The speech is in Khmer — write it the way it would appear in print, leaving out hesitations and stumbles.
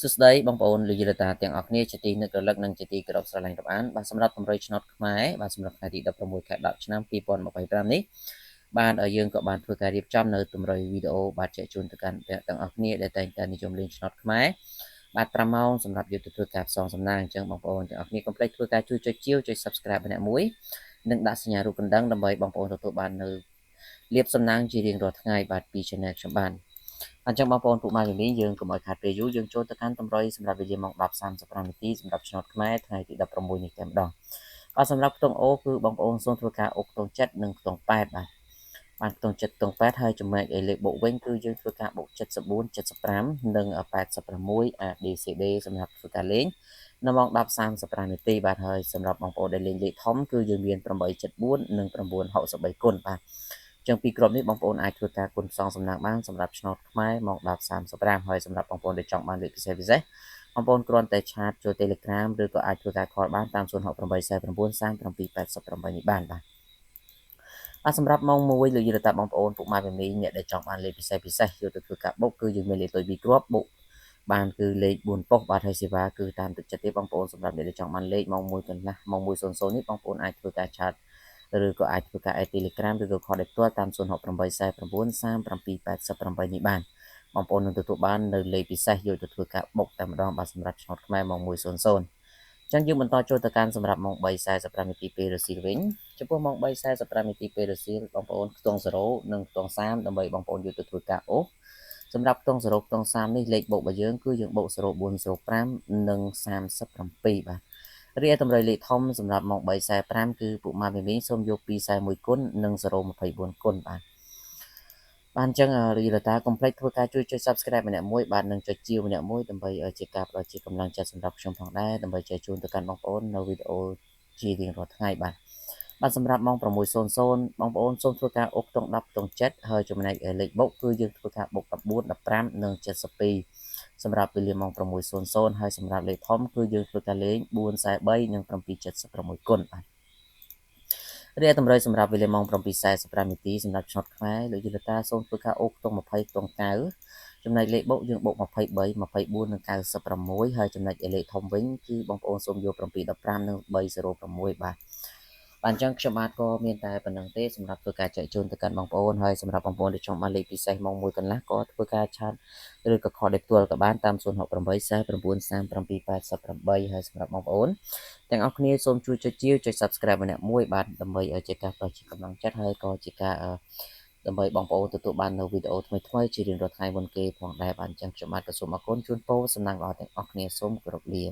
សួស្តីបងប្អូនលោកយាយតាទាំងអស់គ្នាជាទីនឹករលឹកនិងជាទីគោរពស្រឡាញ់រាប់អានបាទសម្រាប់តម្រុយឆ្នោតខ្មែរបាទសម្រាប់ថ្ងៃទី16ខែ10ឆ្នាំ2025នេះបាទយើងក៏បានធ្វើការរៀបចំនៅតម្រុយវីដេអូបាទចែកជូនទៅកាន់ទាំងអស់គ្នាដែលតែងតែនិយមលេងឆ្នោតខ្មែរបាទ5ម៉ោងសម្រាប់យកទៅធ្វើការផ្សងសំណាងអញ្ចឹងបងប្អូនទាំងអស់គ្នាកុំភ្លេចធ្វើការជួយចុចជាវចុច Subscribe ម្នាក់មួយនិងដាក់សញ្ញារូបកណ្ដឹងដើម្បីបងប្អូនទទួលបាននៅលៀបសំណាងជារៀងរាល់ថ្ងៃបាទពី Channel ខ្ញុំបានអញ្ចឹងបងប្អូនពួកម៉ាកនេះយើងកុំឲ្យខាតពេលយូរយើងចូលទៅកាន់តម្រុយសម្រាប់វេលាម៉ោង10:35នាទីសម្រាប់ឆ្នោតខ្មែរថ្ងៃទី16នេះតែម្ដងបាទសម្រាប់ខ្ទង់អូគឺបងប្អូនសូមធ្វើការអូខ្ទង់7និងខ្ទង់8បាទបាទខ្ទង់7ខ្ទង់8ហើយចំណែកឯលេខបូកវិញគឺយើងធ្វើការបូក74 75និង86 ADCD សម្រាប់ធ្វើការលេងនៅម៉ោង10:35នាទីបាទហើយសម្រាប់បងប្អូនដែលលេងលេខធំគឺយើងមាន874និង963គុណបាទចឹងពីក្រុមនេះបងប្អូនអាចធ្វើការគុណផ្សងសំណាងបានសម្រាប់ឆ្នោតខ្មែរម៉ោង10:35ហើយសម្រាប់បងប្អូនដែលចង់បានលេខពិសេសពិសេសបងប្អូនគ្រាន់តែchat ចូល Telegram ឬក៏អាចធ្វើការ call បានតាម068 49 37 88នេះបានបាទបាទសម្រាប់ម៉ោង1លោកយាយតាបងប្អូនពុកម៉ែមីមីអ្នកដែលចង់បានលេខពិសេសពិសេសយកទៅធ្វើការបូកគឺយើងមានលេខតុយ2គ្រាប់បូកបានគឺលេខ4ប៉ុស្តិ៍បាទហើយសេវាគឺតាមទឹកចិត្តទេបងប្អូនសម្រាប់អ្នកដែលចង់បានលេខម៉ោង1កន្លះម៉ោង1:00នេះបងប្អូនអាចធ្វើការ chat ឬក៏អាចធ្វើការ add Telegram ឬក៏ call ដោយផ្ទាល់តាម068 49 37 88នេះបានបងប្អូននឹងទទួលបាននៅលេខពិសេសយកទៅធ្វើការបូកតែម្ដងបាទសម្រាប់ឆ្នោតខ្មែរម៉ោង1:00ចឹងយើងបន្តចូលទៅកាន់សម្រាប់ម៉ោង3:45នាទីពេលរសៀលវិញចំពោះម៉ោង3:45នាទីពេលរសៀលបងប្អូនខ្ទង់0និងខ្ទង់30ដើម្បីបងប្អូនយកទៅធ្វើការអូសសម្រាប់ខ្ទង់0ខ្ទង់30នេះលេខបូករបស់យើងគឺយើងបូក0405និង37បាទរីឯតម្រុយលេខធំសម្រាប់ម៉ោង3:45គឺពួកម៉ាមីមីសូមយក241គុណនិង024គុណបាទបាទអញ្ចឹងរីរតាកុំភ្លេចធ្វើការជួយចុច Subscribe ម្នាក់មួយបាទនិងចុចជាវម្នាក់មួយដើម្បីជាការផ្ដល់ជាកម្លាំងចិត្តសម្រាប់ខ្ញុំផងដែរដើម្បីចែកជូនទៅកាន់បងប្អូននៅវីដេអូជារៀងរាល់ថ្ងៃបាទបាទសម្រាប់ម៉ោង6:00បងប្អូនសូមធ្វើការអូសខ្ទង់10ខ្ទង់7ហើយចំណែកលេខបុកគឺយើងធ្វើការបូក14 15និង72សម្រាប់វេលាម៉ោង6:00ហើយសម្រាប់លេខធំគឺយើងធ្វើការលេង443និង776គុណបាទរីឯតម្រុយសម្រាប់វេលាម៉ោង7:45នាទីសម្រាប់ឆ្នោតខ្មែរលោកយលតាសូមធ្វើការអូសខ្ទង់20ខ្ទង់9ចំណែកលេខបូកយើងបូក23 24និង96ហើយចំណែកលេខធំវិញគឺបងប្អូនសូមយក715និង306បាទបាទអញ្ចឹងខ្ញុំបាទក៏មានតែប៉ុណ្្នឹងទេសម្រាប់ធ្វើការចែកជូនទៅកាន់បងប្អូនហើយសម្រាប់បងប្អូនដែលចង់បានលេខពិសេសម៉ោង1កន្លះក៏ធ្វើការ chat ឬក៏ call ដោយផ្ទាល់ក៏បានតាម068 49 37 88ហើយសម្រាប់បងប្អូនទាំងអស់គ្នាសូមជួយចុចជាវចុច Subscribe ម្នាក់មួយបាទដើម្បីឲ្យជាការផ្ដល់ជាកម្លាំងចិត្តហើយក៏ជាការដើម្បីបងប្អូនទទួលបាននៅវីដេអូថ្មីៗជារៀងរាល់ថ្ងៃមុនគេផងដែរបាទអញ្ចឹងខ្ញុំបាទក៏សូមអរគុណជូនពរសំណាងល្អទាំងអស់គ្នាសូមគោរពលា។